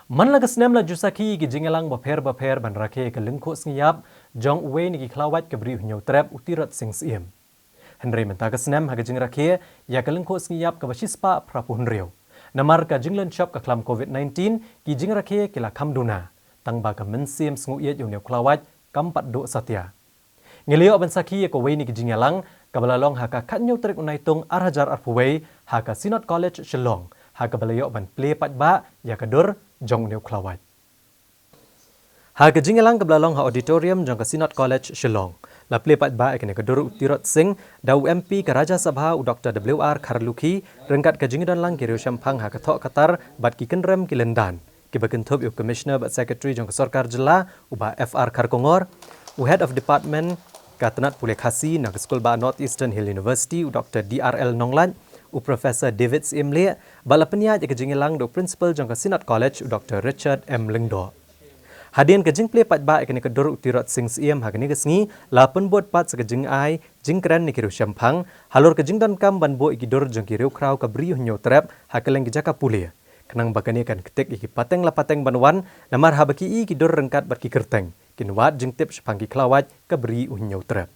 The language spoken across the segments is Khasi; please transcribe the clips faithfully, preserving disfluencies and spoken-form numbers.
Man la ka snem la ju sakhi ki jingïalang bapher bapher ban rakhe ka lyngkhuh sngi ïap jong uwei na ki khlawait ka Bri u Hynñiewtrep u Tirot Sing Syiem. Hynrei mynta ka snem ha ka jingrakhe ïa ka lyngkhuh sngi ïap kaba shispah phraphew hynriew, namar ka jinglynshop ka khlam covid nineteen, ki jingrakhe ki la kham duna, tang ba ka mynsiem sngewieit ïa une u khlawait kam pat duh satia. Ngi la ïoh ban sakhi ïa kawei na ki jingïalang kaba la long ha ka khathynñiew tarik u Naitung ar hajar arphew wei ha ka Synod College Shillong, ha kaba la ïoh ban plie paidbah ïa ka dur jong une u khlawait. Ha ka jingïalang kaba la long ha auditorium jong ka Synod College Shillong, la plie paidbah ïa kane ka dur u Tirot Sing da u M P ka Rajya Sabha u Doctor W R Kharlukhi, ryngkat ka jingdonlang ki riewshemphang ha ka thoh ka tar bad ki kynrem ki lyndan, kiba kynthup ïa u Commissioner bad Secretary jong ka Sorkar Jylla u Bah F R Kharkongor, u Head of Department ka tnat pule Khasi na ka skul bah North Eastern Hill University u Doctor D R L Nonglait, u Professor David Syiemlieh, bad la pynïaid ïa ka jingïalang da u Principal jong ka Synod College u Doctor Richard M Lyngdoh. Hadien ka jingplie paidbah ïa kane ka dur u Tirot Sing Syiem ha kane ka sngi, la pynbud pat sa ka jingai jingkren na ki riewshemphang halor ka jingdonkam ban buh ïa ki dur jong ki riewkhraw ka Bri u Hynñiewtrep ha kylleng ki jaka pule, khnang ba kane kan ktik ïa ki pateng la pateng ban wan, namar haba ki ïohi ki dur ryngkat bad ki kyrteng, kin wad jingtip shaphang ki khlawait ka Bri u Hynñiewtrep.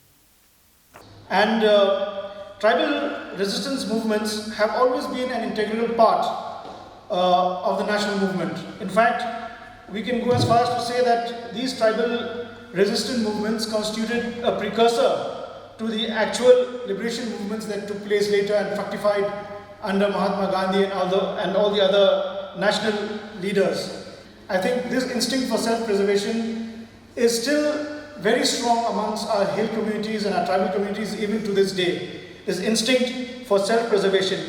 And uh, tribal resistance movements have always been an integral part uh, of the national movement. In fact, we can go as far as to say that these tribal resistance movements constituted a precursor to the actual liberation movements that took place later and fructified under Mahatma Gandhi and all the, and all the other national leaders. I think this instinct for self-preservation is still very strong amongst our hill communities and our tribal communities even to this day. This instinct for self-preservation,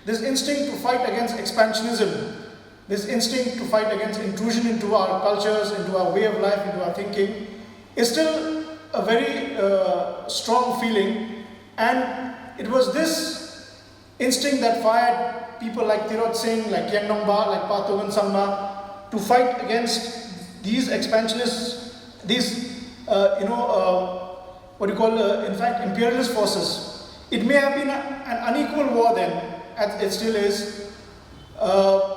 this instinct to fight against expansionism, this instinct to fight against intrusion into our cultures, into our way of life, into our thinking, is still a very uh, strong feeling. And it was this instinct that fired people like Tirot Singh, like Kiang Nangbah, like Pa Togan Sangma to fight against these expansionists, these, uh, you know, uh, what do you call, uh, in fact, imperialist forces. It may have been a, an unequal war then, as it still is, uh,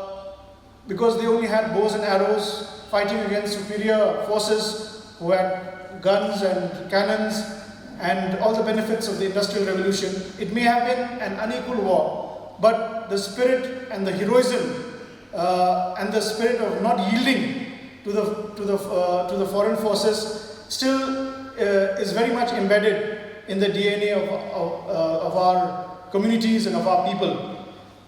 because they only had bows and arrows fighting against superior forces who had guns and cannons and all the benefits of the Industrial Revolution. It may have been an unequal war, but the spirit and the heroism uh, and the spirit of not yielding to the, to the, uh, to the foreign forces still uh, is very much embedded in the D N A of, of, uh, of our communities and of our people.